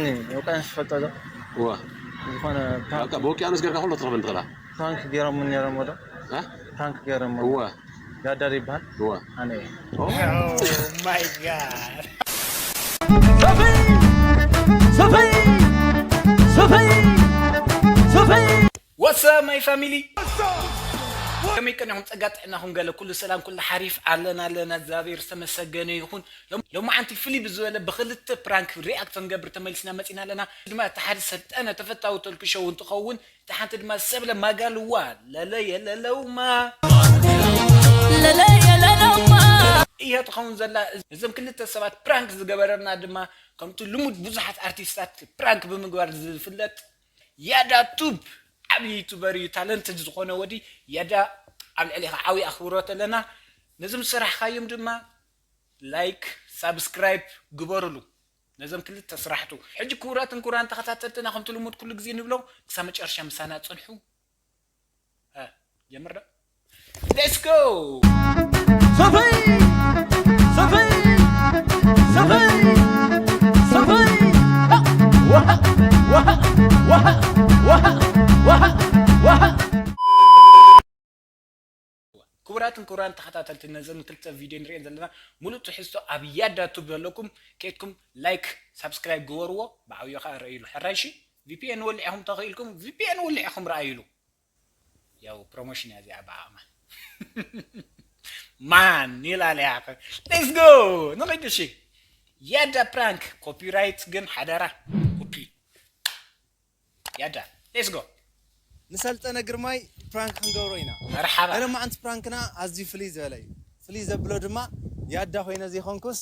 ውቅያኖስ ትፈልጦ ዶ? እወ ዝኾነ ፕራንክ በቃ ብውቅያኖስ ጌርካ ኩሉ ትረኽበን ትኽእላ ፕራንክ ገይሮምኒ ነይሮም ዶ? እ? ፕራንክ ገይሮም እወ ያዳር ይበሃል። እወ ኣነ እየ። Oh my god. Sophie! Sophie! Sophie! Sophie! What's up my family? ከመይ ቀኒኹም? ጸጋ ጥዕናኹም ገለ ኩሉ ሰላም ኩሉ ሓሪፍ? ኣለና ኣለና፣ እግዚኣብሔር ዝተመሰገነ ይኹን። ሎም- ሎማዓንቲ ፍልይ ብዝበለ ብክልተ ፕራንክ ሪኣክት ክንገብር ተመሊስና መጺና ኣለና። ድማ እቲ ሓደ ሰልጠነ ተፈታዊ ተልክ ሾው እንትኸውን፣ እቲ ሓንቲ ድማ ሰብለ ማጋልዋ ለለየ ለለውማ ለለየ ለለውማ እያ ትኸውን ዘላ። እዞም ክልተ ሰባት ፕራንክ ዝገበረና ድማ ከምቲ ልሙድ ብዙሓት ኣርቲስታት ፕራንክ ብምግባር ዝፍለጥ ያዳ ቱብ ዓብዪ ዩቱበር እዩ። ታለንትድ ዝኾነ ወዲ ያዳ ኣብ ልዕሊኻ ዓብዪ ኣኽብሮት ኣለና። ነዞም ዝሰራሕኻዮም ድማ ላይክ ሳብስክራይብ ግበሩሉ። ነዞም ክልተ ስራሕቱ ሕጂ ክቡራትን ክቡራን ተኸታተልትና ከምቲ ልሙድ ኩሉ ግዜ ንብሎ ክሳብ መጨረሻ ምሳና ጽንሑ። እ፣ ጀምር ዶ? Let's go! Sophie! Sophie! Sophie! Sophie! Waha! Waha! Waha! Waha! Waha! ክቡራትን ክቡራን ተኸታተልቲ ነዘን ክልተ ቪድዮ ንሪኤን ዘለና ሙሉእ ትሕዝቶ ኣብ ያዳ ቱብ ዘለኩም ከይድኩም ላይክ ሳብስክራይብ ግበርዎ። ብዓብዮ ከዓ ረእይሉ። ሕራይ ሺ ቪፒኤን ወሊዕኹም ተኽኢልኩም ቪፒኤን ወሊዕኹም ረኣይሉ። ያው ፕሮሞሽን እያ እዚኣ ብዓቕማ ማን ይላል እያ። Let's go ንኸይድ። እሺ ያዳ ፕራንክ ኮፒራይት ግን ሓደራ ኮፒ ያዳ። Let's go። ንሰልጠነ ግርማይ ፕራንክ ክንገብሮ ኢና። መርሓባ። ናይ ሎማዓንቲ ፕራንክና ኣዝዩ ፍልይ ዝበለ እዩ። ፍልይ ዘብሎ ድማ ያዳ ኮይነ ዘይኮንኩስ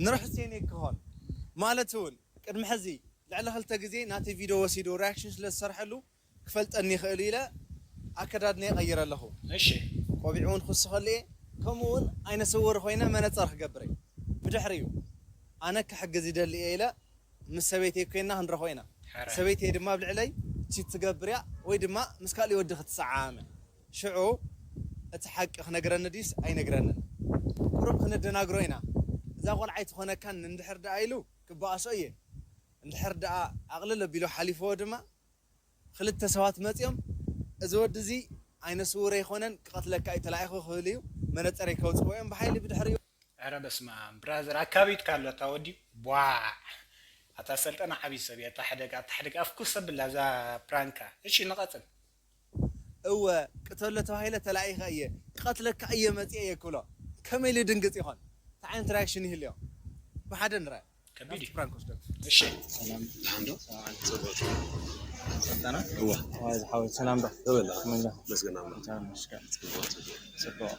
ንርሕሴን ክኾን ማለት እውን ቅድሚ ሕዚ ልዕሊ ክልተ ግዜ ናተይ ቪድዮ ወሲዱ ሪያክሽን ስለ ዝሰርሐሉ ክፈልጠኒ ይኽእል ኢለ ኣከዳድና ይቐይር ኣለኹ። እሺ ቆቢዕ እውን ክስኸሉ እየ። ከምኡ እውን ኣይነ ስውር ኮይነ መነፀር ክገብር እየ። ብድሕሪኡ ኣነ ክሕግዝ ይደሊ እየ ኢለ ምስ ሰበይተይ ኮይና ክንረኽቦ ኢና። ሕረ። ሰበይተይ ድማ ኣብ ልዕለይ ቺት ትገብር እያ ወይ ድማ ምስ ካሊእ ወዲ ክትሰዓዓም እያ። ሽዑ እቲ ሓቂ ክነግረኒ ድዩስ ኣይነግረንን? ቁሩብ ክነደናግሮ ኢና። እዛ ቆልዓ ኣይትኾነካን እንድሕር ደኣ ኢሉ ክበኣሶ እየ። እንድሕር ደኣ ኣቕልል ኣቢሉ ሓሊፍዎ ድማ ክልተ ሰባት መፂኦም እዚ ወዲ እዚ ዓይነ ስውር ኣይኮነን ክቐትለካ እዩ ተላኢኹ ክብል እዩ መነፀረይ ከውፅዎ እዮም ብሓይሊ ብድሕሪኡ ኧረ በስመ ኣብ ብራዘር ኣካቢድካ ኣሎ እታ ወዲ ቧዕ ኣታ ሰልጠና ዓብዪ ሰብ እያ። ኣታ ሕደግ ኣታ ሕደግ ኣፍኩስ ኣብላ እዛ ፕራንካ። እሺ ንቐፅል። እወ ቅተሎ ተባሂለ ተላኢኸ እየ ክቐትለካ እየ መፅአ እየ ክብሎ ከመይ ኢሉ ድንግፅ ይኾን? እንታይ ዓይነት ሪያክሽን ይህልዮ? ብሓደ ንርአ ከቢድ እዩ። ፕራንክ ወስደት እሺ ሰላም ደሓን ዶ? ሰልጠና እዋ ዋይ ዝሓወይ ሰላም ዶ ተበላ ከመይ ኢኻ? መስገን ኣምላኽ ሰላም ምሽካል ጽቡቕ ጽቡቕ ጽቡቕ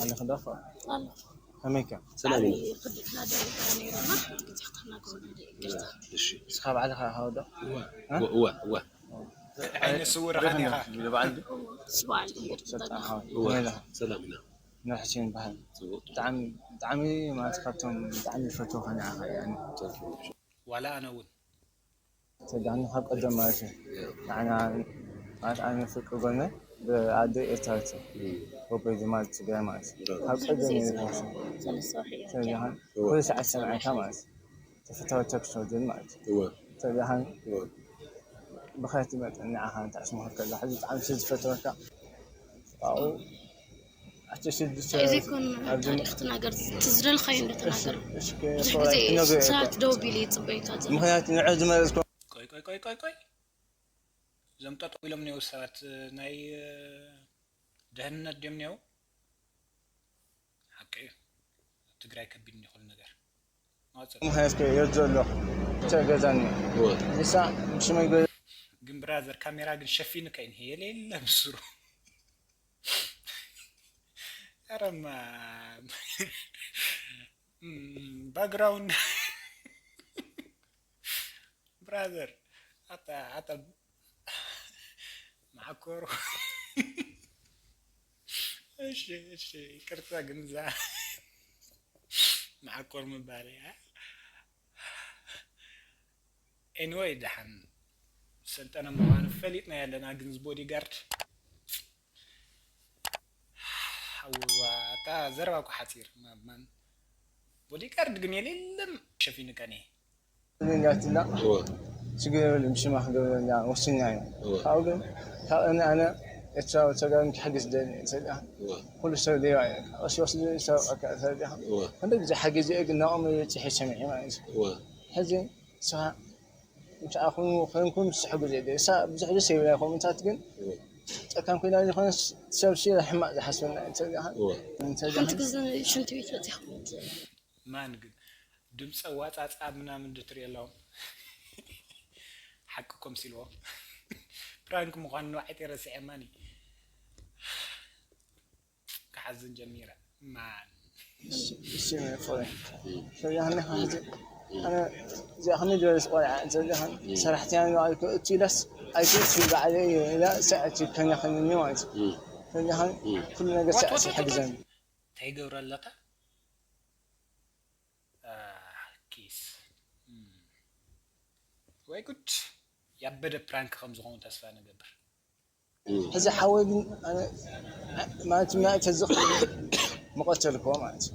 ኣለኺ ዶ? ከመይ ከ? ሰላም ኢና ክድፍና ደሪኻ ነይሩና ሓንቲ ግዜ ክተናግረና ዶ ይቅርታ እሺ እስኻ ባዕልኻ ኢኻ ወዶ? እዋ እዋ እዋ ዓይነ ስውር ኻን ኢኻ። ብዓል ስባል ሰልጠና ሓወይ እዋ ከመይ ኢኻ? ሰላም ኢና ንሕሴን በሃል ጽቡቕ ብጣዕሚ ብጣዕሚ ማለት ካብቶም ብጣዕሚ ዝፈትዎ ኸነ ኢኻ ያኒ ዋላ ኣነ እውን ተዳኒ ካብ ቀደም ማለት እዩ ንዓና ማለት ኣነ ፍቅሪ ጎነ ብኣደ ኤርትራዊት እዩ ወበይ ድማ ትግራይ ማለት እዩ ካብ ቀደም እዩ ዝፈትዎ ሰለስተ ወርሒ እያ ስለዚኸን ኩሉ ሰዓት ሰምዐካ ማለት እዩ ተፈታዊ ተክሶ ግን ማለት እዩ እዋ ስለዚኸን እዋ ብኸት ይመጽእ ንዓኻ እንታይ ስምኻ ከላ ሕዚ ብጣዕሚ ስለ ዝፈትወካ ኣብኡ ኣቲ ሽዱሽተ እንታይ ዘይኮን ኣብዚ ታሪክ ትናገር እቲ ዝደልካዮ እንዶ ተናገር እሺ ብዙሕ ግዜ እዩ ሰባት ደው ቢሉ ይፅበዩካ ዘሎ ምክንያቱ ንዕ ዝመረጽኩ ቆይ ቆይ ቆይ ቆይ ቆይ እዞም ጠጠው ኢሎም እኒው ሰባት ናይ ደህንነት ድዮም እኒው ሓቂ እዩ ኣብ ትግራይ ከቢድ እንዲ ኩሉ ነገር መቐፅል ምክንያት ከ የት ዘሎ ብቻ ገዛኒ እዋ ንሳ ብሽመይ ገ ግን ብራዘር ካሜራ ግን ሸፊኑ ከይን የለ የለ ምስሩ ኣረማ ባክግራውንድ ብራዘር ኣታ ኣታ መዓኮሩ እሺ እሺ ይቅርታ ግን እዛ መዓኮር ምባል እያ anyway ደሓን ሰልጠነ ምዃኑ ፈሊጥና ያለና ግን ዝቦዲጋርድ ሓዋ እታ ዘረባ እኮ ሓፂር ማን ቦዲጋርድ ግን የሌለም ሸፊኑ ቀኒ እንዲያትና ሽግር የብልም። ሽማ ክገብረልና ወስኛ እዩ። ካብኡ ግን ካብ እነ ኣነ ኤርትራዊ ተጋሩ ክሕግዝ ደሊ ሰዳ ኩሉ ሰብ ደዋ እዩ። ቀስ ወስዱ ሰብ ቀካ ሰዳ ክንደ ግዜ ሓጊዝ ግን ናኦም ጽሒ ሰሚዒ ማለት እዩ። ሕዚ ንስኻ ምስ ኣኹም ኮይንኩም ዝስሕጉ ዘይደ እሳ ብዙሕ ደስ ይብላ። ኮምታት ግን ጨካን ኮይና ዝኾነ ሰብ ሲ ሕማቅ ዝሓስበና እዩ። ሰዳ እንተ ሓንቲ ግዜ ሽንቲ ቤት በፂኹም ማን ግን ድምፀ ዋፃፃ ምናምን ድትሪኦ ኣለዎም ሓቅኩም ሲልዎም ፕራንክ ምኳኑ ንባዕተይ ረሲዐ ማኒ ክሓዝን ጀሚረ ማን እዚኣ ከመይ ዝበለስ ቆልዓ እንተዚኣ ሰራሕተኛ ንባዕልኩ እቱ ኢላስ ኣይትእቱ ባዕለ እዩ ኢላ ሰዕቲ ከኛኸኝኒ ማለት እዩ። ሰዚኻን ኩሉ ነገር ሰዕቲ ይሕግዘኒ። እንታይ ይገብረለካ ኪስ ወይ ጉድ ያበደ ፕራንክ ከም ዝኾኑ ተስፋ ንገብር ሕዚ ሓወይ ግን ማለት ማእተ ዝኽእል መቐተልኮ ማለት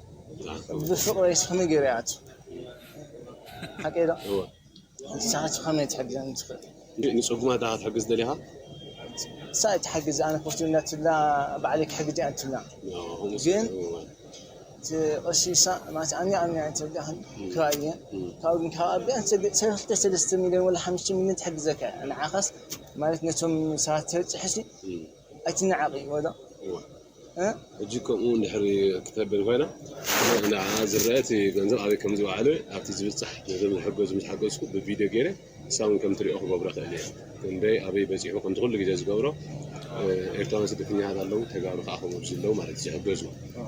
ብፍቕረይ ስኽሚ ገይረ ኣት ሓቀይ ዶ ንስኻ ከመይ ትሕግዘኒ ትኽእል ንፅጉማት ዳኻ ትሕግዝ ደሊኻ ሳይ ትሓግዝ ኣነ ኮስቱ እናትላ ባዕለይ ክሕግዝ እያ እንትላ ግን እቲ ቀሲሳ ማለት ኣምያ ኣምያ እንተ ደኣ ክባእ እየ ካብኡ ግን ካብ ኣቢኣ ሰለስተ ሰለስተ ሚልዮን ወላ ሓሙሽተ ሚልዮን ትሕግዘካ እያ ንዓኻስ ማለት ነቶም ሰባት ተብፅሕሲ ኣይትነዓቕ እዩ ወዶ ሕጂ ከምኡ እንድሕሪ ክትህበኒ ኮይና ንዓ ዝረአ እቲ ገንዘብ ኣበይ ከም ዝወዓለ ኣብቲ ዝብፃሕ ነዞም ዝሕገዙ ምስ ሓገዝኩ ብቪድዮ ገይረ ንሳ እውን ከም ትሪኦ ክገብሮ ክእል እየ ክንደይ ኣበይ በፂሑ ከምቲ ኩሉ ግዜ ዝገብሮ ኤርትራውያን ስደተኛታት ኣለዉ ተጋሩ ከዓ ከምኡ ኣብዚ ኣለዉ ማለት እዩ ዝሕገዙ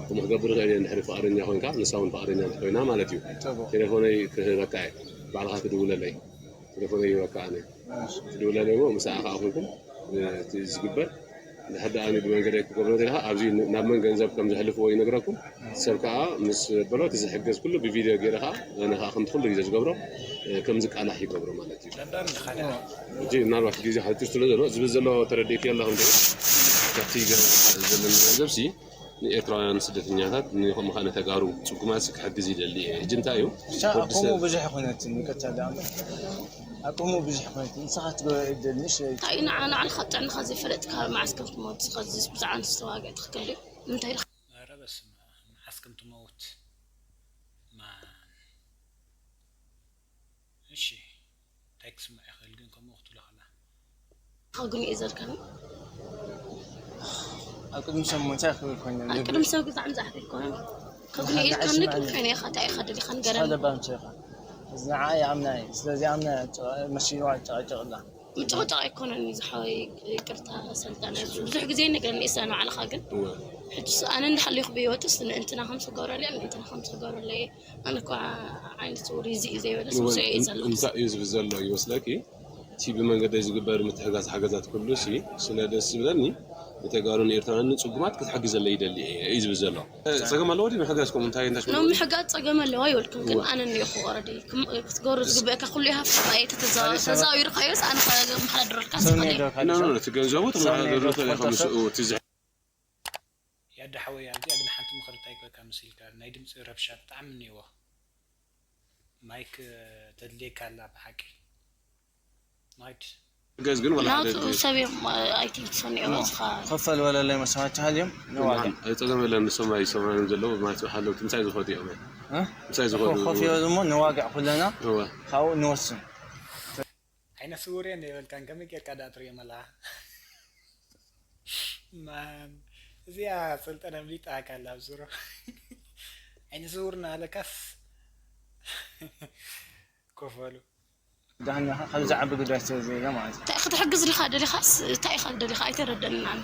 ከምኡ ክገብር ክእል እየ እንድሕሪ ፍቃደኛ ኮይንካ ንሳ እውን ፍቃደኛ እንተኮይና ማለት እዩ ቴሌፎነይ ክህበካ እየ ባዕልካ ትድውለለይ ቴሌፎነይ ይህበካ ኣነ ትድውለለይ እሞ ምሳኣ ከዓ ኮይንኩም እቲ ዝግበር እንድሕር ደኣ ብመንገደይ ክገብሮ እንተ ኢልካ ኣብዚ ናብ መን ገንዘብ ከም ዘሕልፍዎ ይነግረኩም ሰብ ከዓ ምስ በሎ እቲ ዝሕገዝ ኩሉ ብቪድዮ ገይረ ከዓ ኣነ ከዓ ከምቲ ኩሉ ግዜ ዝገብሮ ከም ዝቃላሕ ይገብሮ ማለት እዩ ሕጂ ምናልባት ግዜ ሓፂር ስለ ዘሎ ዝብል ዘሎ ተረዲእክዮ ኣለኹም ዶ ካብቲ ዘለኒ ገንዘብ ሲ ንኤርትራውያን ስደተኛታት ንከምኡ ከዓ ንተጋሩ ፅጉማት ክሕግዝ ይደሊ እየ ሕጂ እንታይ እዩ ከምኡ ብዙሕ ይኮነትን ይቅርታ ደኣ ኣቅሙ ብዙሕ ኮይት ንስኻ ትገብረ እድል ንሽ እንታይ ንዓ ንዓልኻ ጥዕንኻ ዘይፈለጥካ መዓስ ከም ትሞት ዝኸዝስ ብዛዕባ ንዝተዋግዕ ትኽክል ድዩ እንታይ ኢልካ ኧረ በስመ ኣብ መዓስ ከም ትመውት ማን እሺ እንታይ ክስምዖ ይኽእል ግን ከምኡ ክትብሎ ከላ ግን እዩ ዘልከኒ ኣብ ቅድሚ ሰብ ሞንታይ ክብል ኮይነ ኣብ ቅድሚ ሰብ ግዛዕ ምዛዕ ክብል ኮይነ ከጉኒ ኢልካ ንግር ኮይነ ኢኻ እንታይ ኢኻ ደሊኻ ንገረኒ ለባም ቸኻ እዚ ንዓ ይኣምና እዩ ስለዚ ኣምና መሲልዋ ጨቀጨቅላ ምጭቕጫቕ ኣይኮነን ዝሓወይ ይቅርታ ሰልጠነ ብዙሕ ግዜ ይነግረኒ እሳ ንባዕልኻ ግን ሕጂ ኣነ እንዳሃለኹ ብህይወትስ ንእንትና ከም ዝገብረለይ ንእንትና ከም ዝገብረለይ ኣነ እኳ ዓይነት ስውር እዚ እዩ ዘይበለ ስውር እዩ ዘሎ እንታይ እዩ ዝብል ዘሎ ይመስለኪ እቲ ብመንገደይ ዝግበር ምትሕጋዝ ሓገዛት ኩሉ ሲ ስለ ደስ ዝብለኒ ንተጋሩ ንኤርትራውያን ንፅጉማት ክትሕግዘለይ ይደሊ እየ እዩ ዝብል ዘሎ ፀገም ኣለዎ ድዩ ምሕጋዝ ከምኡ እንታይ እንታይ ኖ ምሕጋዝ ፀገም ኣለዎ ኣይበልኩን ግን ኣነ እኒኦኹ ኦረዲ ክትገብሩ ዝግበእካ ኩሉ ኢኻ ፍስሓ እየ ተተዛዊርካዮስ ኣነ ከመሓዳድረልካ ዝኽእል እየ ኖ ኖ እቲ ገንዘቡ ተመሓዳድሩ ተለካ ምስኡ እቲ ዝሕ ያዳ ሓወይ ኣብዚኣ ግን ሓንቲ ምኽሪ እንታይ ይበካ መሲልካ ናይ ድምፂ ረብሻ ብጣዕሚ እኒዎ ማይክ ተድልየካ ኣላ ብሓቂ ማይክ ገዝ ግን ወላ ሓደ ናቱ ሰብ እዮም ኣይቲንክ ሰኒዖ ዝኻ ከፈል በለለይ መስዋዕቲ ሃልዮም ንዋግዕ ፀገም የለን ንሶም ኣይሰማንም ዘለዉ ማለት ሓለውቲ ምሳይ ዝኸዱ እዮም ምሳይ ዝኸዱ ኮፍ ይበሉ እሞ ንዋግዕ ኩለና እወ ካብኡ ንወስን ዓይነ ስውር እየ ዘይበልካን ከመይ ጌርካ ደኣ ትርእዮም ኣለኻ ማን እዚኣ ስልጠነ ኣምሊጣ ኣካል ኣብ ዙሮ ዓይነ ስውር እናበለካስ ኮፈሉ ዳኛ ካብ ዝዓቢ ጉዳይ ስለ ዘይለ ማለት እዩ እንታይ ክትሕግዝ ዲኻ ደሊኻስ እንታይ ኢኻ ደሊኻ ኣይተረደንን ኣነ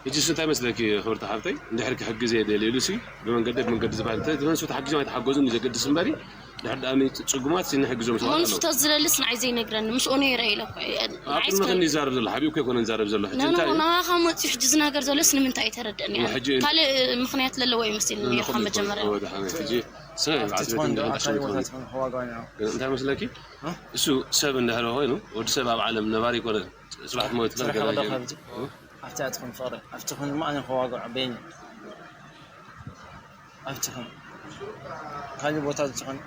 ሕጂ እሱ እንታይ መስለኪ ክብርቲ ሓፍተይ እንድሕር ክሕግዝ እየ ደልየ ኢሉ ሲ ብመንገዲ ብመንገዲ ዝበሃል እንተ ዝመንሱ ተሓጊዞም ኣይተሓገዙን እዩ ዘገድስ እምበሪ ድሕር ደኣ ጽጉማት ሲ ንሕግዞም ሰባት ኣለዉ መንሱ ተዝለልስ ንዓይ ዘይነግረኒ ምስኡ ነይረ ኢለ እኮ እየ ኣብ ቅድሚ ከኒ ይዛረብ ዘሎ ሓቢኡ እኮ ኣይኮነን ዝዛረብ ዘሎ ሕጂ እንታይ እዩ ናኻ መፅዩ ሕጂ ዝናገር ዘሎስ ንምንታይ ኣይተረደኒ ሕጂ ካልእ ምክንያት ለለዎ ይመስል ነይርካ መጀመርያ ወደ ሓነ ሕጂ ስነ ኣብቲ ትኾን ዶ ኣካል ቦታ ትኾን ከዋጋኛ እንታይ መስለኪ እሱ ሰብ እንድሕር ኮይኑ ወዲ ሰብ ኣብ ዓለም ነባሪ ይኮነ ስራሕ ሞት ስራሕ ከሎ ካብዚ ኣብቲ ኣትኹን ፍቕሪ ኣብቲ ኹን እሞ ኣነ ከዋግዖ በይኒ ኣብቲ ኹን ካልእ ቦታ ዝኾን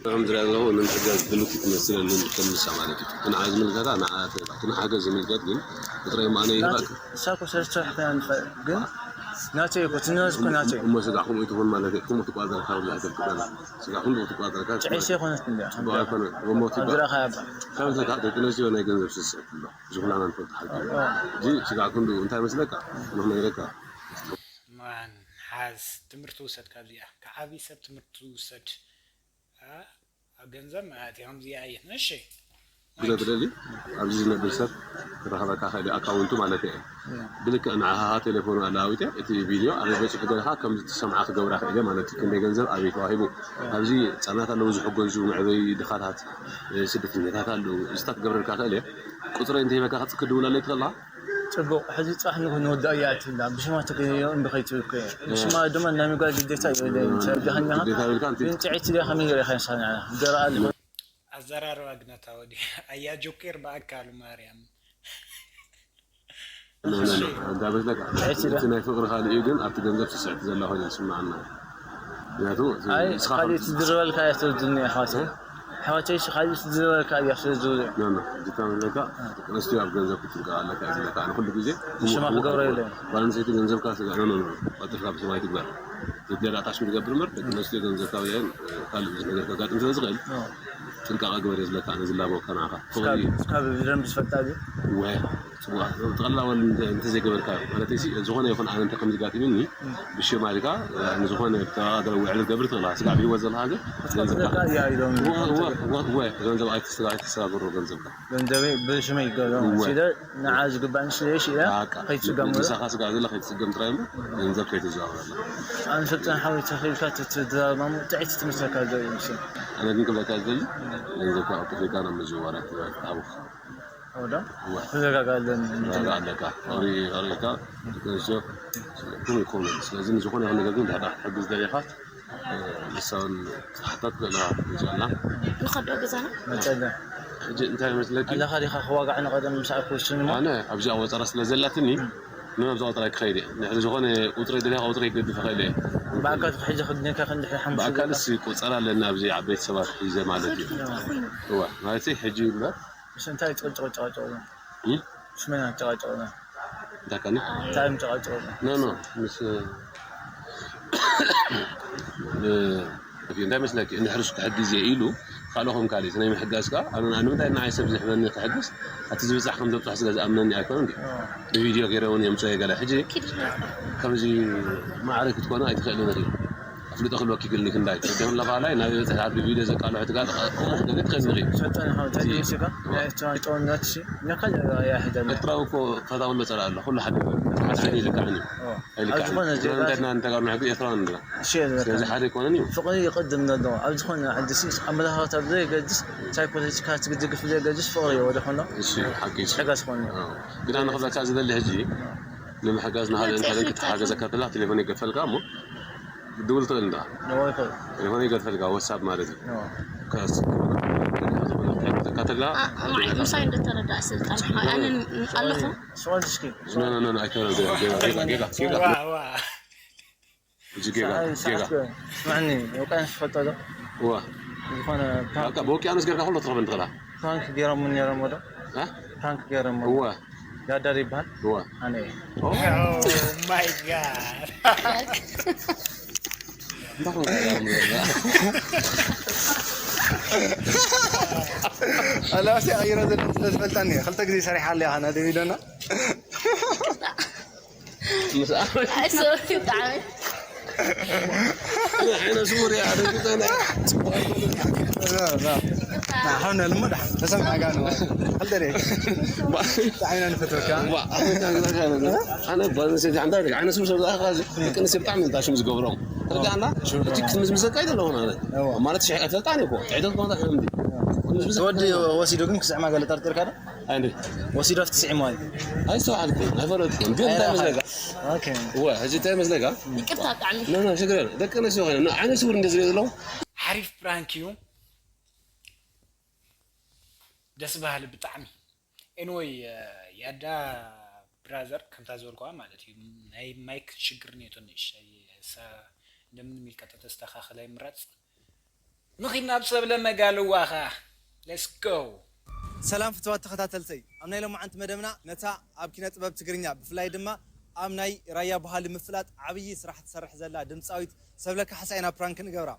ከም ዝሪኣ ዘለኹ ንምሕጋዝ ድልውቲ ትመስለኒ፣ ከም ንሳ ማለት እዩ። ንዓይ ዝምልከታ ንዓ ትብል፣ እቲ ንሓገዝ ዝምልከት ግን ቁፅረይ እሞ ኣነ ይህባክ። ንሳ እኮ ሰለስተ ወርሒ ኮይና ንፈ-፣ ግን ናተይ እኮ፣ እቲ ንብረት እኮ ናተይ። እሞ ስጋ ከምኡ ትኹን ማለት እዩ፣ ከምኡ ትቋፀረካ፣ ብዛዕባ ትፍቅረና ስጋ ከምኡ ትቋፀረካ። ጥዒሰ ይኮነት እንዲያ። ጽቡቕ ኣይኮነን። እሞ ኣብ ትባ-፣ ዝረኣኻ ያባ። ካብ ዝካ ደቂ ኣንስትዮ ናይ ገንዘብ ስስዕት ኣሎ። ዝኹላና ንፈልጦ ሓቂ እዩ። እዚ ስጋ ክንዱ እንታይ መስለካ? ንኽነግረካ። ማን ሓዝ ትምህርቲ ውሰድ ካብዚኣ። ካብ ዓብዪ ሰብ ትምህርቲ ውሰድ። ኣ-፣ ኣብ ገንዘብ ማለት እዩ። ከምዚኣ እየን። እሺ። ግዘ ትደሊ ኣብዚ ዝነብር ሰብ ክረኸበካ ክእል እዩ፣ ኣካውንቱ ማለት እየ። ብልክዕ ንዓኻ ቴሌፎኑ ኣለዋዊጠ እቲ ቪድዮ ኣበይ በፂሑ ገለኻ ከም ዝትሰምዓ ክገብራ ክእል እየ ማለት እዩ። ክንደይ ገንዘብ ኣበይ ተዋሂቡ። ኣብዚ ህፃናት ኣለዉ ዝሕገዙ፣ መዕበይ ድኻታት፣ እ፣ ስደተኛታት ኣለዉ። እዚታት ክገብረልካ ክእል እየ። ቁፅረይ እንተሂበካ ክፅክ ድውላለይ ትኽእላ? ጽቡቕ፣ ሕዚ ጽባሕ ንግሆ ንወድኣ እያ እትብላ። ብሽማ ተገይሩ እምቢ ከይትብል እኮ እያ። ብሽማ ድማ ናይ ምግባር ግዴታ የብለይን። ሰብ ዲኻ እኒኻ? ግዴታ የብልካን። ግን ጥዕይቲ ድያ ከመይ ገይራ ኢኻ ንሳ ንዓና? ደረኣ ኣለኹ። ኣዘራርባ ግነታ ወዲ ኣያ ጆኬር ብኣካል ማርያም። ኖ፣ ኖ፣ ኖ። እንዳ በለካ፣ ጥዕይቲ ድያ? እቲ ናይ ፍቕሪ ካልእ እዩ፣ ግን ኣብቲ ገንዘብ ትስዕት ዘላ ኮይና ይስምዓና። ምክንያቱ፣ እቲ ኣይ፣ ንስኻ ካልእ ካብ ትዝረበልካ እያ ትወድኒ ኣሕዋተይ። እ? ኣሕዋተይ፣ እሺ፣ ካልእ ትዝረበልካ እያ ስለ ዝብል። ኖ፣ ኖ። ጅታ መለካ፣ ደቂ ኣንስትዮ ኣብ ገንዘብ ክትጥንቀቕ ኣለካ እዩ ዝብለካ። ኣነ ኩሉ ግዜ ሽማ ክገብሮ የለን። ጓል ኣንስተይቲ ገንዘብካ ስጋ፣ ኖ፣ ኖ፣ ኖ። ቀልጢፍካ ብስማይ ትግበር። ዘድልያ ኣታሽም ትገብር እምበር፣ ደቂ ኣንስትዮ ገንዘብካ ብዘየን፣ እ፣ ካልእ ብዙሕ ነገር ከጋጥም ስለ ዝኽእል፣ ኖ። ጥንቃቐ ግበር እየ ዝብለካ፣ ኣነ ዝላበወካ ንዓኻ። እስካብ፣ ፍቕሪ እስካብ ብደንብ ዝፈልጣ ድዩ? ወ-፣ ጽቡቕ። ተቐላወል እንተ-፣ እንተዘይገበርካ፣ ማለት፣ እዚ ዝኾነ ይኹን ኣነ እንተ ከም ዝጋጥምኒ፣ ብሽም ኣልካ፣ ንዝኾነ ተዋጋግረ ውዕል ትገብር ትኽእል። ስጋዕ ብህይወት ዘለኻ ግን ክትፈልጠካ እያ ኢሎም ወ-፣ ወ-፣ ወ-፣ ወ-፣ ገንዘብ ኣይትስጋ-፣ ኣይትሰጋግሮ ገንዘብካ። ገንዘበይ ብሽመይ ይገብሮ። እወ። ሲለ ንዓ ዝግባእኒ ስለ ሽለ በቃ። ከይትስገም። ንሳኻ ስጋዕ ዘለ ከይትስገም ጥራይ እምበር፣ ገንዘብ ከይትዘዋወረላ። ኣነ ሰልጠን ሓወይ ተኺልካ ትትዛማሙ ጥዕቲ ትመስለካ ዘርኢ ምስል። ኣነ ግን ክብለካ ዝደሊ፣ ገንዘብካ ቀልጢፍካ ናብ ምዝውዋራት ትሃቡካ። ወዳ እወ። ክረጋጋ ኣለኒ። ክረጋጋ ኣለካ። ፍቕሪ፣ ፍቕሪካ፣ ደቂ ኣንስትዮ፣ ኩም ይኮኑ። ስለዚ ንዝኾነ ይኹን ነገር ግን ድሕር ክትሕግዝ ደሊኻ፣ እ፣ ንሳውን ክትሓታት ትኽእል ኢኻ። ንፅዕና። ንኸዶ ገዛና? መፀለ። ሕጂ እንታይ ይመስለኪ? ኣለኻ ዲኻ ክዋጋዕ ንቐደም ምሳኣ ክውስን እሞ? ኣነ ኣብዚኣ ወጠራ ስለ ዘላትኒ፣ ም። ምን ኣብዛ ወጠራ ክኸይድ እየ። ንድሕሪ ዝኾነ ቁፅሪ ደሊኻ ቁፅሪ ይገድፍ ይኽእል እየ። ብኣካል ሕጂ ክድነካ ክንድሕሪ ሓሙሽተ ብኣካልስ ደቂቃ። ቁፀራ ኣለና ኣብዚ ዓበይቲ ሰባት ሒዘ ማለት እዩ። እዋ፣ ማለት ሕጂ እምበር ምስ እንታይ ጨቀጨቀጨቀጨቁ? እም? ምስ መን ጨቀጨቁና? እንታይ ከኒ? እንታይ እዮም ጨቀጨቁና? ኖ፣ ኖ፣ ምስ፣ እ፣ እንታይ መስለኪ? እንድሕር እሱ ክሕግዝ እየ ኢሉ፣ ካልኦኹም ካልእ፣ እቲ ናይ ምሕጋዝ ከኣ፣ ኣነ፣ ኣነ ንምንታይ ንዓይ ሰብ ዝሕበኒ ክሕግዝ? ኣቲ ዝብጻሕ ከም ዘብጻሕ ስለ ዝኣምነኒ ኣይኮነን ድዩ? ኣዎ። ብቪድዮ ገይረ እውን የምጽኦ እየ ገለ። ሕጂ ከምዚ ማዕረ ክትኮኑ ኣይትኽእልን ኢኺ። ኣፍልጦ ክህልወኪ ግድን እዩ ክንዳይ። ቅድም ለባላይ ናብ በጽሕ ኣብ ቪድዮ ዘቃልሑ ትጋር፣ ከምኡ ክትገብሪ ትኽእሊ ኢኺ። ሰልጠነ ሓወይ፣ እንታይ እዚ መሲልካ? ናይ ኤርትራ ጦርነት ሲ፣ ነካ ያ ሄደና። ኤርትራዊ እኮ ፈታዊ ኣሎ ጸላእ ኣሎ። ኩሉ ሓደ እዩ። ሓሰኒ ይልካዕን እዩ። ኦ፣ ኣይልካዕን። ኣብ ዝኾነ ዜጋ ስለምንታይ እና እንተጋር ንሕጊ ኤርትራውያን ንድና? እሺ፣ የለካ። ስለዚ ሓደ ኣይኮነን እዩ። ፍቕሪ ይቕድም ዘሎ። ኣብ ዝኾነ ዓዲ ሲ፣ ኣመለኻኽታ ብዘየገድስ፣ እንታይ ፖለቲካ ትድግፍ ብዘየገድስ፣ ፍቕሪ እዩ ወደ ኾኖ። እሺ፣ ሓቂ እዩ። ዝሕጋዝ ኾኖ። ኦ። ግን ኣነ ክብለካ ዝደሊ ሕጂ፣ ንምሕጋዝ ንኻልእ መጽሔት እንታይ ክትሓገዘካ እንተላ፣ ቴሌፎን ይገድፈልካ እሞ፣ ክትድውል ትኽእል እንዳ። ኖ፣ ይኽእል። ቴሌፎን ይገድፈልካ፣ ዋትሳፕ ማለት እዩ። ኖ። ከስ-፣ ተካተላ፣ ኣ-፣ ማይ-፣ ምሳይ እንደተረዳእ ስልጣን። ኣነ ኣለኹ። ስዋል እስኪ። ኖ፣ ኖ፣ ኖ፣ ኖ፣ ኣይኮነን፣ ጌጋ፣ ጌጋ፣ ጌጋ፣ ጌጋ። ዋ፣ ዋ። እዚ ጌጋ፣ ሰዓት፣ ጌጋ። ሰዓት፣ ስማዕኒ፣ ውቅያኖስ ትፈልጦ ዶ? እዋ። ዝኾነ ፕራንክ በቃ፣ ብውቅያኖስ ጌርካ ኩሉ ትረኽበን ትኽእላ። ፕራንክ ገይሮም ነይሮም ዶ? እ? ፕራንክ ገይሮም። እዋ። ያዳር ይበሃል። እዋ። ኣነ እየ። ኦ። Oh my God። እንታይ ኾንካ? ኣላባሲ ቀይረ ዘሎ ስለ ዝፈልጣኒ እየ። ክልተ ግዜ ሰሪሓ ኣለያ፣ ናደ ቪድዮና። ምስ ኣመል ኣይ፣ ሶሪ፣ ብጣዕሚ። ዓይነ ስውር እያ፣ ኣደንግጸና። ኣነ ልሞ ደሓን ተሰምዓካ ነው። ኣልደሬ። ብጣዕሚ ኢና ንፈትወካ። ዋ፣ ኣነ ጓል ኣንስተይቲ ሓንቲ ኣይደል፣ ዓይነ ስውር ሰብ ዝኣኻ፣ ደቂ ኣንስትዮ ብጣዕሚ እንታ ሽም ዝገብሮም። ተረዳእና? ሽም እቲ ክትምዝምዘካ ኣይደለኹን ኣነ። እዋ። ማለት ሽሕ ኣይፈልጣን እኮ። ትሕደት ኮንታ ከም እንዲ። ክትምዝምዘካ ወዲ ወሲዱ ግን ክስዕማ ገለ ጠርጢርካ ዶ? ኣይ፣ እንዴ? ወሲዶ ትስዒሞ ኣይ? ኣይስተውዓልኩ፣ ኣይፈለጥኩን። ግን እንታይ ኣይረኸብኩ። መስለካ? ኦኬ። እወ፣ ሕጂ እንታይ መስለካ? ይቅርታ፣ ብጣዕሚ። ኖ፣ ኖ፣ ሽግር የለን። ደቂ ኣንስትዮ ኮይነ፣ ኖ፣ ዓይነ ስውር እንደ ዝሪኦ ዘለኹ። ሓሪፍ ፕራንክ እዩ። ደስ በሃሊ ብጣዕሚ። ኤንወይ፣ ያዳ ብራዘር፣ ከምታ ዝበልኩዋ ማለት እዩ። ናይ ማይክ ሽግር ነይቶ ንእሽተይ፣ እሳ እንደምንም ኢልካ ተተስተኻኽለ ይምረጽ። ንኺድ ናብ ሰብ ለመጋልዋኻ። Let's go። ሰላም ፍትዋት ተኸታተልተይ፣ ኣብ ናይ ሎማዓንቲ መደብና ነታ ኣብ ኪነ ጥበብ ትግርኛ ብፍላይ ድማ ኣብ ናይ ራያ ባህሊ ምፍላጥ ዓብዪ ስራሕ ትሰርሕ ዘላ ድምፃዊት ሰብለ ካሕሳይ ኢና ፕራንክ ንገብራ።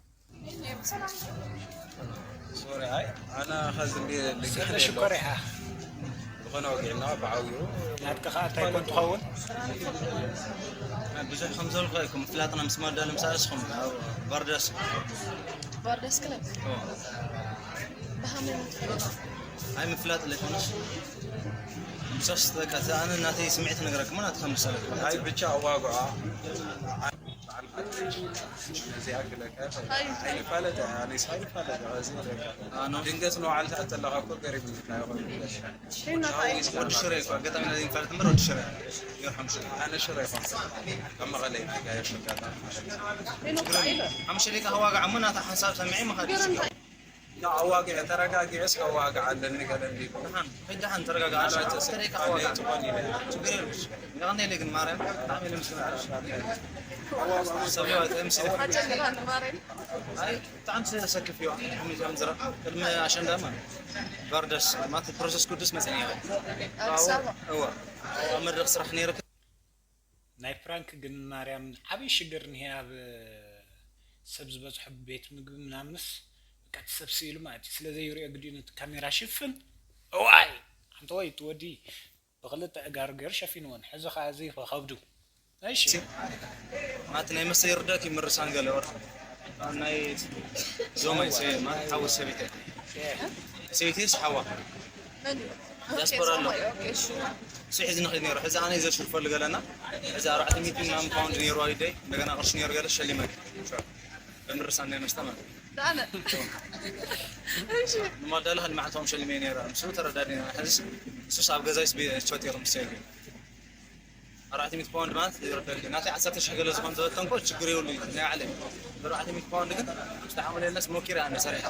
ሶሪ ኣይ ኣነ ኸዚ እንዲ ልግሕ ሰብለ ሽኮር ኢኻ። ዝኾነ ወጊዕና ብዓብዩ ናትካ ኸዓ እንታይ ኮን ትኸውን? ብዙሕ ከም ዘልኮ ይኩም ምፍላጥና ምስ ማዳ ንምሳለስኹም ኣብ ባርደስ ባርደስ ክለብ ብሃመ ኣይ ምፍላጥ ለይኮነስ ምሳስ በቃ እዛ ኣነ ናተይ ስምዒት ነገረክማ ናትካ ምሳለክ ኣይ ብቻ ኣዋግዓ ነዚኣ ክለካ ኣይፋለጥ ኣነስ ኣይፋለጥ እዚ ድንገት ንባዕልቲ ኣተለካ እኮ ገሪብ ወዲ ሽረ እኮ ኣጋጣሚ ነዚ ንፋለጥ እምበር ወዲ ሽረ ይርሐም ሽረ ኣነ ሽረ ይኮን ኣብ መቐለ ኢና ጋየሽ ኣጋጣሚ ሓሙሽተ ደቂቃ ከዋጋዕ እሞ ናታ ሓንሳብ ሰሚዐ ምኻድ እዩ ኣዋጊዐ ተረጋጊዐ እስከ ዋግዓ ኣለኒ ገለ እንዲሉ ደሓን ሒድ ደሓን ተረጋጋ ሓሙሽተ ደቂቃ ከዋጋዕ ችግር የለሽ ይቐንየለይ ግን ማርያም ብጣዕሚ ኢለ ምስግን ኣለሽ ሰብ ለዋት ኤምሲ ሓጨን ማርያም ኣይ ብጣዕሚ ሰክፍ እዩ ከሚዛን ዝረ ቅድሚ ኣሸንዳ ማለት ባርደስ ማለት ፕሮሰስ ቅዱስ መፀኒ ኣዲስ ኣበባ እዋ ኣብ መድረክ ስራሕ ነይረ ናይ ፕራንክ ግን ማርያም ዓብዪ ሽግር እኒሄ ኣብ ሰብ ዝበዝሖ ቤት ምግቢ ምናምንስ በቃ እቲ ሰብ ስኢሉ ማለት እዩ ስለ ዘይሪኦ ግዲኡ ነቲ ካሜራ ሽፍን እዋይ ሓንቲ ወይ እቲ ወዲ ብክልተ እጋሩ ገይሩ ሸፊንወን ሕዚ ከዓ እዚ ከብዱ እሺ ማት ናይ መስተ ይርዳክ ይምርሳን ገለ ወር ናይ ዞማይ ሰይ ማት ሓወ ሰቢተ ሰይቴስ ሓዋ ዲያስፖራ ኣሎ ስሒዝ ንኽእል ነይሩ ሕዚ ኣነ ዘሽርፈሉ ገለና እዚ ኣርባዕተ ሚእቲ ምናምን ፓውንድ ነይሩ ኣሊደይ እንደገና ቅርሺ ነይሩ ገለ ሸሊመ ብምርሳን ናይ መስተ ማለት ኣነ ንማዳለ ከልማዕቶም ሸሊመ ነይረ ምስ ተረዳዲና ሕዚ ሱስ ኣብ ገዛይስ ቸት ይኽምሰ ኣርባዕተ ሚእቲ ፓውንድ ማለት ይረደልኒ ናተይ ዓሰርተ ሽሕ ገለ ዝኾን ዝበተንኮ ችግር የብሉ እዩ ናይ ባዕለይ ኣርባዕተ ሚእቲ ፓውንድ ግን ዝተሓመለለስ ሞኪረ ኣነ ሰሪሐ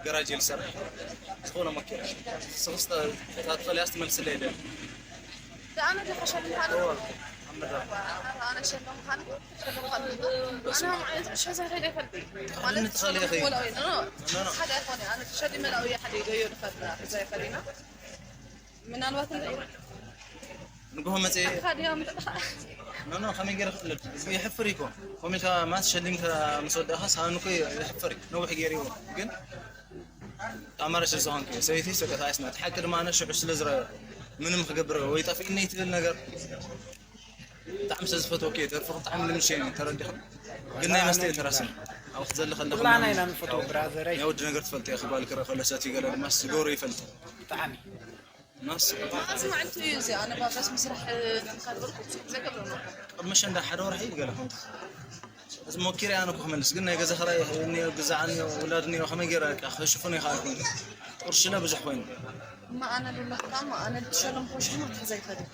ገራጅ ዝሰርሕ ዝኾነ ሞኪረ ስኽስተ ትፈልያ ትመልስለይ ደል ኣነ ዶ ሓሸል ምዃኑ ኣብ መድረኽ ኣነ ሸሎ ምዃኑ ሸሎ ምዃኑ ኣነ ከም ዓይነት ዕሾ ዘይኸይደ ይፈልጥ ማለት ንትኸሊ ይኸይድ። ወላዊ ሓደ ኣይኮነ ኣነ ሸዲ መላዊ ሓደ ገዮ ንፈጥ ሒዞ ይኸዲና ምናልባት እንደ ንግሆ መፅእ ካዲያ ምጥጥኻ ኖኖ ከመይ ገይረ ክእለድ ይሕፍር እኮ ኮሚልካ ማት ሸሊምካ ምስ ወዳእኻ ሳህን እኮ ይሕፍር እዩ ነዊሕ ገይርዎ ግን ኣማራጭ ዝኾንክ ሰበይቲ ሰቀት ኣይስና እቲ ሓቂ ድማ ኣነ ሽዑ ስለ ዝረአ ምንም ክገብር ወይ ጠፊእኒ ትብል ነገር ብጣዕሚ ስለ ዝፈትወክ እየ ተርፍኽ ብጣዕሚ ልምሸ እዩ ተረዲኻ ግን ናይ መስተ እየ ተራስኒ ኣብኡ ክትዘሊ ከለኻ ኩላና ኢና ንፈትዎ ብራዘረይ ናይ ወዲ ነገር ትፈልጥ እየ ክባል ክረአ ከሎ ሰትዩ ገለ ድማ ዝገብሮ ይፈልጥ ብጣዕሚ ማስ መዓዝ መዓልቲ እዩ እዚ ኣነ ባባስ ምስራሕ ንካልበልኩ ዘገብረ ቅድሚ ሸንዳ ሓደ ወርሒ ገለ ኮንታ እዚ ሞኪረ ኣነ እኮ ክመልስ ግን ናይ ገዛ ክራይ እኒኦ ግዛዕ እኒኦ ውላድ እኒኦ ከመይ ገይረ በቃ ክሽፍኖ ይኽኣልኩ ቅርሽለ ብዙሕ ኮይኑ እማ ኣነ ልለካ እማ ኣነ ልትሸለም ኮሽማ ትሕዘ ይኸድም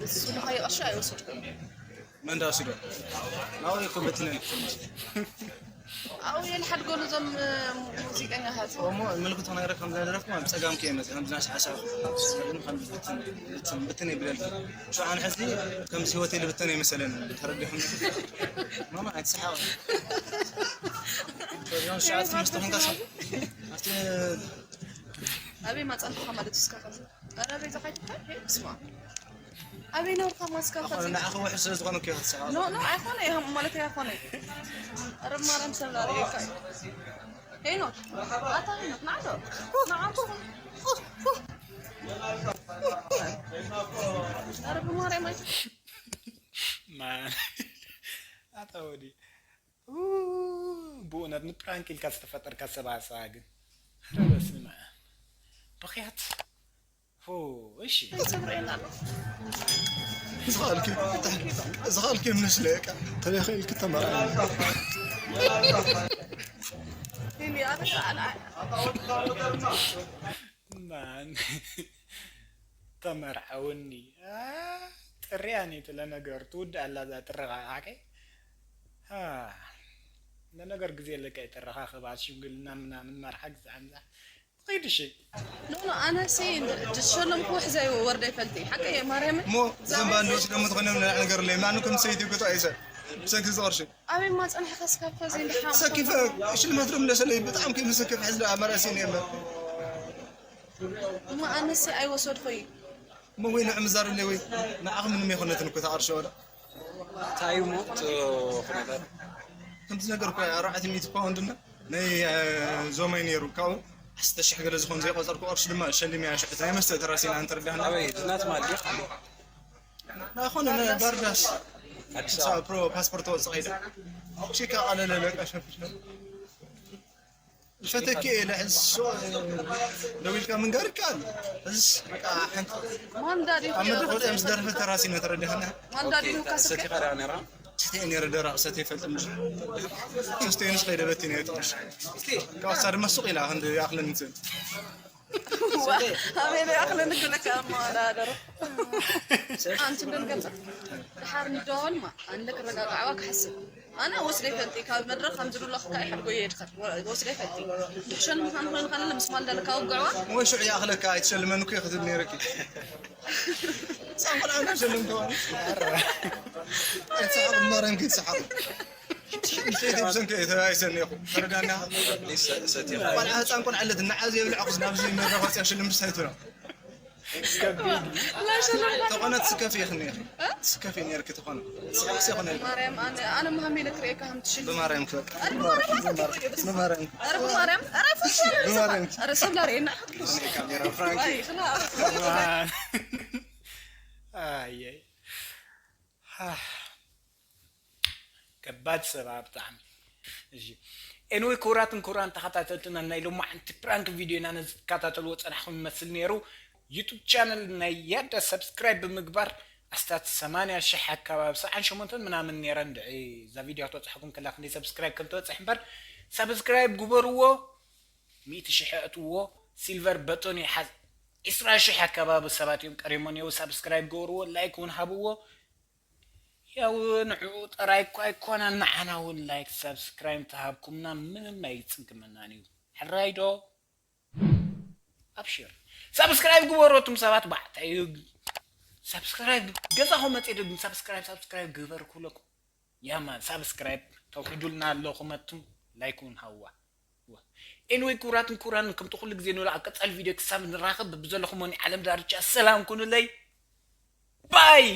እሱ ንኸይቐርሺ ኣይወሰድኩም መን ዳ ወሲዶ ናው እኮ በትነ ኣብኡ የልሓድጎ ነዞም ሙዚቀኛታት እሞ ምልክቶ ናይ ረከም ዝነደረፍኩም ኣብ ፀጋም ከየመፅ ከም ዝናሽ ሓሳብ ግን ከም ብትን ብትን ብትን ይብለል ሸዓን ሕዚ ከምዚ ህይወት ልብትን ይመሰለን ተረዲኹም ማማ ኣይትስሓቅ ሸዓት ትምህርቲ ኮንካ ኣብቲ ኣበይ ማፀንትኻ ማለት እስካ ከዚ ኧረ ቤዛ ካይትካ ስማ ኣበይ ነውርካ ማስካ ከዚ ንዓኸ ውሕስ ስለ ዝኾነ እኮ ክትስሓቅ ኖ ኖ ኣይኮነ ይሃም ማለት ኣይኮነ ኧረ ማርያም ሰብ ላርእየካ ሄኖክ ኣታ ሄኖክ ንዓዶ ንዓዶ ኧረ ብማርያም ኣይ ማን ኣታ ወዲ ብእውነት ንፕራንክ ኢልካ ዝተፈጠርካ ሰብኣሰባ ግን ረ በስመ ኣብ ብኽያት ሆ እሺ ዘብረየና ኣሎ ዝኸኣልኪ ዝኸኣልኪ ምስለ ተለኺ ኢልኪ ተመርዓዊ ሄኒ ኣነ ከኣልዓል ማን ተመርዓውኒ ጥርያ ኔት ለነገር ትውድ ኣላ እዛ ጥረኻ ዓቀይ ለነገር ግዜ ለካ ይጥረኻ ክባል ሽምግልና ምናምን መርሓ ግዛዕ ምዛዕ ትኸይድ እሺ ኖ ኖ ኣነ ሲ ዝሸለምኩ ሕዘ ወርደ ይፈልጥ ሓቀ ማርያምን እሞ ዘንባ እንዲዎች ደግሞ ዝኾነ ነገር ለይ ማኑ ከም ሰይቲ ጉቶ ኣይሰ ብሰንኪ እዚ ቅርሺ ኣበይ ማፀንሕኻ ስካብ ከዚ እንድሓም ሰኪፈ ሽልማት ዶ ምለሰለይ ብጣዕሚ ከይምሰከፍ ሕዚ ደኣ መራሲ ነበር እሞ ኣነሲ ኣይወሰድኮይ እሞ ወይ ንዕ ምዛርለይ ወይ ንዓኽ ምንም ኣይኮነትን እኮ ተቐርሸ ወላ እንታይ እዩ ሞት ኩነታት ከምቲ ነገርኩ ኣርባዕተ ሚእቲ ፓውንድ እና ናይ ዞማይ ነይሩ ካብኡ ዓሰርተ ሽሕ ገለ ዝኾን ዘይቆፀርኩ ቅርሺ ድማ ሸሊመያ ሽዑ ናይ መስተ ተራሲና እንተረዳህና ኣበይ ዝናት ማሊ ናኾነ ናይ ባርዳስ ኣዲስ ሳብ ኣበባ ፕሮ ፓስፖርት ወፅእ ኢለ ቺካ ኣለለ ለቀሸፍሽ ፈተኪ ኢለ ሕዝሶ ደው ኢልካ ምንጋር ይከኣል ሕዝስ በቃ ሓንቲ ማንዳ ድዩ ኣብ መድረክ ወፅአ ምስ ደረፈ ተራሲና ተረዲኻና ማንዳ ድዩ ከስከ ሰቲኻ ዳ ነራ ሰተ ነረ ደራቕ ሰተ ይፈልጥ ምሽ ሰስተይንስ ከይደበቲ ነረ ጥቅሽ ካብሳ ድማ ሱቕ ኢላ ክንዲ ይኣኽለኒ ትብል ኣበይ ኣኽለኒ ክለካ ማዳ ደረ ኣንቲ ደንገምዛ ድሓር ንደዋወል ማ ኣንደ ክረጋግዓዋ ክሓስብ ኣነ ወስደ ይፈልጢ ካብ መድረክ ከም ዝድለኹ ከዓ ይሕድጎ ይሄድኸ ወስደ ይፈልጢ ድሕሸን ምዃኑ ኮይኑ ከለለ ምስ ማልዳ ልካ ውግዕዋ ወይ ሽዑ ይኣኽለካ ኣይትሸልመን እኮ ክትብል ነረኪ ጻንቆልዓ እንዳሸለምከዋ ኣይትሰሓቕ ማርያም ከይትሰሓቕ ብሰንከ ተባይሰኒ ኢኹ ተረዳና ሰቲኻ ቆልዓ ህፃን ቆልዓ ኣለት ንዓ ዘይብልዕኹስ ናብዚ መድረኽ ወፅያ ሽልም ብሳይቱ ነው ተኾነ ትስከፊ ኢኽኒ ኢኺ ትስከፊ ነርኪ ተኾነ ስሕቅስ ይኾነ ማርያም ኣነ ኣነ መሃመይ ለክርእየካ ከም ትሽል ብማርያም ክበቃ ኣረ ብማርያም ብማርያም ኣረ ብማርያም ኣረ ፈሻለ ብማርያም ኣረ ሰብ ላርእየና ካሜራ ፍራንክ ኣይ ክላ ኣየይ ከባድ ሰባ ብጣዕሚ እሺ ኤንወይ ክቡራትን ክቡራን ተኸታተልትና ናይ ሎማዓንቲ ፕራንክ ቪድዮና ነዚ ትከታተልዎ ፀናሕኩም ይመስል ነይሩ ዩቱብ ቻነል ናይ ያዳ ሰብስክራይብ ብምግባር ኣስታት ሰማንያ ሽሕ ኣካባቢ ሰዓን ሸሞንተን ምናምን ነይረን ድዒ እዛ ቪድዮ ክትበፅሐኩም ከላ ክንደይ ሰብስክራይብ ከም ትበፅሕ እምበር ሰብስክራይብ ግበርዎ ሚእቲ ሽሕ ኣእትዎ ሲልቨር በቶን ይሓዝ ዒስራ ሽሕ ኣካባቢ ሰባት እዮም ቀሪሞን የው ሳብስክራይብ ገበርዎ ላይክ እውን ሃብዎ ያው ንዕኡ ጥራይ እኳ ኣይኮነን ንዓና እውን ላይክ ሳብስክራይብ ተሃብኩምና ምንም ኣይፅግመናን እዩ ሕራይ ዶ ኣብሽር ሳብስክራይብ ግበሩ እቱም ሰባት ባዕታይ ሳብስክራይብ ገዛኹም መፅእ ግን ሳብስክራይብ ሳብስክራይብ ግበር ኩለኩም ያማን ሳብስክራይብ ተውሕዱልና ኣለኹም ኣቱም ላይክ እውን ሃዋ ኤንወይ ክቡራትን ክቡራን ከምቲ ኩሉ ግዜ ንብሎ ኣብ ቀፃሊ ቪድዮ ክሳብ ንራኸብ ብዘለኹም ናይ ዓለም ዳርቻ ሰላም ኩኑለይ ባይ